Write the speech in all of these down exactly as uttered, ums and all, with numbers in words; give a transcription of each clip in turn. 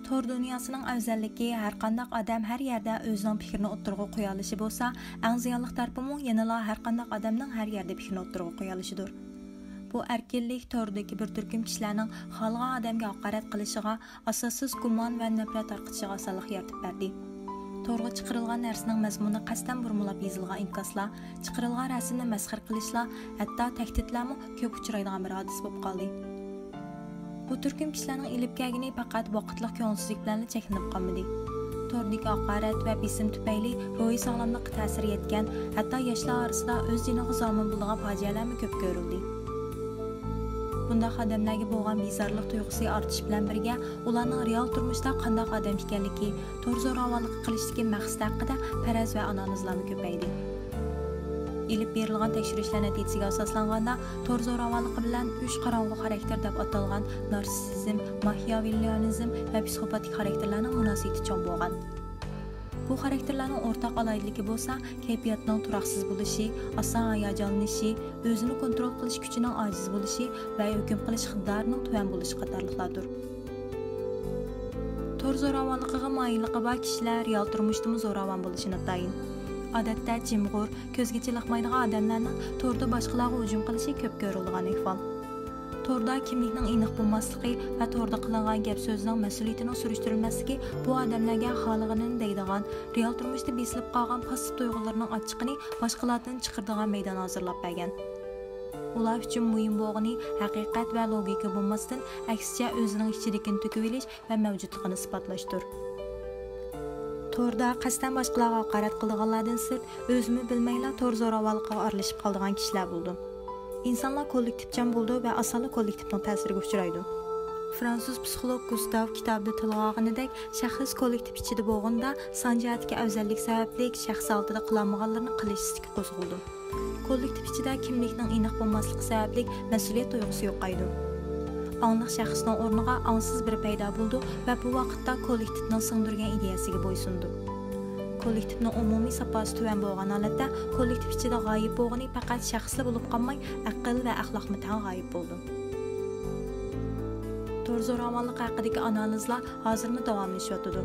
تور دۇنياسىنىڭ ئەۋزەللىكى ھەرقانداق ئادەم ھەر يەردە ئۆزىنىڭ پىكرىنى ئوتتۇرىغا قويالىشى بولسا، ئەڭ زىيانلىق تەرىپىمۇ يەنىلا ھەرقانداق ئادەمنىڭ ھەر يەردە پىكرىنى ئوتتۇرىغا قويالىشىدۇر. بۇ ئەركىنلىك توردىكى بىر تۈركۈم كىشىلەرنىڭ خالىغان ئادەمگە ھاقارەت قىلىشىغا، ئاساسسىز گۇمان ۋە نەپرەت تارقىتىشىغا ئاسانلىق يارىتىپ بەردى. تورغا چىقىرىلغان نەرسىنىڭ مەزمۇنى قەستەن بۇرمىلاپ يېزىلغان ئىنكاسلار، چىقىرىلغان رەسىمنى مەسخىرە قىلىشلار، ھەتتا تەھدىتلەرمۇ كۆپ ئۇچرايدىغان بىر ھادىسە بولۇپ قالدى. بۇ تۈركۈم كىشىلەرنىڭ ئېلىپ كەلگىنى پەقەت ۋاقىتلىق كۆڭۈلسىزلىك بىلەنلا چەكلىنىپ قالمىدى. توردىكى ھاقارەت ۋە بېسىم تۈپەيلى روھىي ساغلاملىققا تەسىر يەتكەن، ھەتتا ياشلار ئارىسىدا ئۆز جېنىغا زامىن بولىدىغان پاجىئەلەرمۇ كۆپ كۆرۈلدى. بۇنداق ئادەملەرگە بولغان بىزارلىق تۇيغۇسى ئارتىش بىلەن بىرگە، ئۇلارنىڭ رېئال تۇرمۇشتا قانداق ئادەم ئىكەنلىكى، تور زوراۋانلىقى قىلىشتىكى مەقسىتى ھەققىدە پەرەز ۋە ئانالىزلارمۇ كۆپەيدى. ئېلىپ بېرىلغان تەكشۈرۈشلەر نەتىجىسىگە ئاساسلانغاندا، تور زوراۋانلىقى بىلەن ئۈچ قاراڭغۇ خاراكتېر دەپ ئاتالغان نارسىسسىزم، ماكىياۋېللىيانىزم ۋە پسىخوپاتىك خاراكتېرلەرنىڭ مۇناسىۋىتى چوڭ بولغان. بۇ خاراكتېرلەرنىڭ ئورتاق ئالاھىدىلىكى بولسا، كەيپىياتنىڭ تۇراقسىز بولۇشى، ئاسان ھاياجانلىنىشى، ئۆزىنى كونترول قىلىش كۈچىنىڭ ئاجىز بولۇشى ۋە ھۆكۈم قىلىش ئىقتىدارىنىڭ تۆۋەن بولۇشى قاتارلىقلاردۇر. تور زوراۋانلىقىغا مايىللىقى بار كىشىلەر رېئال تۇرمۇشتىمۇ زوراۋان بولۇشى ناتايىن. ئادەتتە جىمغۇر، كۆزگە چېلىقمايدىغان ئادەملەرنىڭ توردا باشقىلارغا ھۇجۇم قىلىشى كۆپ كۆرۈلىدىغان ئەھۋال. توردا كىملىكنىڭ ئېنىق بولماسلىقى ۋە توردا قىلىنغان گەپ سۆزنىڭ مەسئۇلىيىتىنىڭ سۈرۈشتۈرۈلمەسلىكى بۇ ئادەملەرگە خالىغىنىنى دەيدىغان، رېئال تۇرمۇشتا بېسىلىپ قالغان پاسسىپ تۇيغۇلىرىنىڭ ئاچچىقىنى باشقىلاردىن چىقىرىدىغان مەيدان ھازىرلاپ بەرگەن. ئۇلار ئۈچۈن مۇھىم بولغىنى ھەقىقەت ۋە لوگىكا بولماستىن، ئەكسىچە ئۆزىنىڭ ئىچىدىكىنى تۆكۈۋېلىش ۋە مەۋجۇتلۇقىنى ئىسپاتلاشتۇر. توردا قەستەن باشقىلارغا ھاقارەت قىلىدىغانلاردىن سىرت، ئۆزىمۇ بىلمەيلا تور زوراۋانلىقىغا ئارىلىشىپ قالىدىغان كىشىلەر بولىدۇ. ئىنسانلار كوللېكتىپچان بولىدۇ ۋە ئاسانلا كوللېكتىپنىڭ تەسىرىگە ئۇچرايدۇ. فرانسۇز پسىخولوگ گۇستاۋ كىتابىدا تىلغا ئالغىنىدەك، شەخس كوللېكتىپ ئىچىدە بولغىنىدا، سان جەھەتتىكى ئەۋزەللىك سەۋەبلىك شەخس ھالىتىدە قىلالمىغانلىرىنى قىلىش ئىستىكى قوزغىلىدۇ. كوللېكتىپ ئىچىدە كىملىكنىڭ ئېنىق بولماسلىقى سەۋەبلىك مەسئۇلىيەت تۇيغۇسى يوقايدۇ. ئاڭلىق شەخسنىڭ ئورنىغا ئاڭسىز بىرى پەيدا بولىدۇ ۋە بۇ ۋاقىتتا كوللېكتىپنىڭ سىڭدۈرگەن ئىدىيەسىگە بويسۇنىدۇ. كوللېكتىپنىڭ ئومۇمىي ساپاسى تۆۋەن بولغان ھالەتتە، كوللېكتىپ ئىچىدە غايىب بولغىنى پەقەت شەخسلا بولۇپ قالماي، ئەقىل ۋە ئەخلاقمۇ تەڭ غايىب بولىدۇ. تور زوراۋانلىقى ھەققىدىكى ئانالىزلار ھازىرمۇ داۋاملىشىۋاتىدۇ.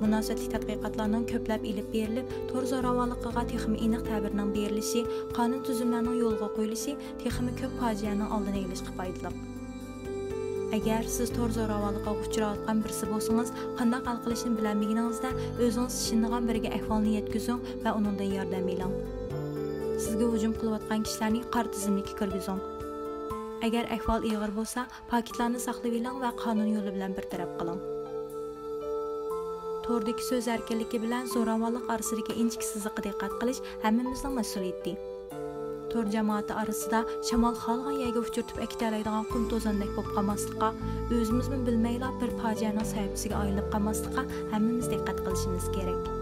مۇناسىۋەتلىك تەتقىقاتلارنىڭ كۆپلەپ ئېلىپ بېرىلىپ، تور زوراۋانلىقىغا تېخىمۇ ئېنىق تەبىرنىڭ بېرىلىشى، قانۇن تۈزۈملەرنىڭ يولغا قويۇلۇشى تېخىمۇ كۆپ پاجىئەنىڭ ئالدىنى ئېلىشقا پايدىلىق. ئەگەر سىز تور زوراۋانلىقىغا ئۇچراۋاتقان بىرسى بولسىڭىز، قانداق ھەل قىلىشنى بىلەلمىگىنىڭىزدە، ئۆزىڭىز ئىشىنىدىغان بىرىگە ئەھۋالنى يەتكۈزۈڭ ۋە ئۇنىڭدىن ياردەم ئېلىڭ. سىزگە ھۇجۇم قىلىۋاتقان كىشىلەرنى قارا تىزىملىككە كىرگۈزۈڭ. ئەگەر ئەھۋال ئېغىر بولسا، پاكىتلارنى ساقلىۋېلىڭ ۋە قانۇن يولى بىلەن بىر تەرەپ قىلىڭ. توردىكى سۆز ئەركىنلىكى بىلەن زوراۋانلىق ئارىسىدىكى ئىنچىكە سىزىققا دىققەت قىلىش ھەممىمىزنىڭ مەسئۇلىيىتى. تور جامائىتى ئارىسىدا شامال خالىغان يەرگە ئۇچۇرتۇپ ئەكېتەلەيدىغان قۇم توزاندەك بولۇپ قالماسلىققا، ئۆزىمىزمۇ بىلمەيلا بىر پاجىئەنىڭ سەۋەبچىسىگە ئايلىنىپ قالماسلىققا ھەممىمىز دىققەت قىلىشىمىز كېرەك.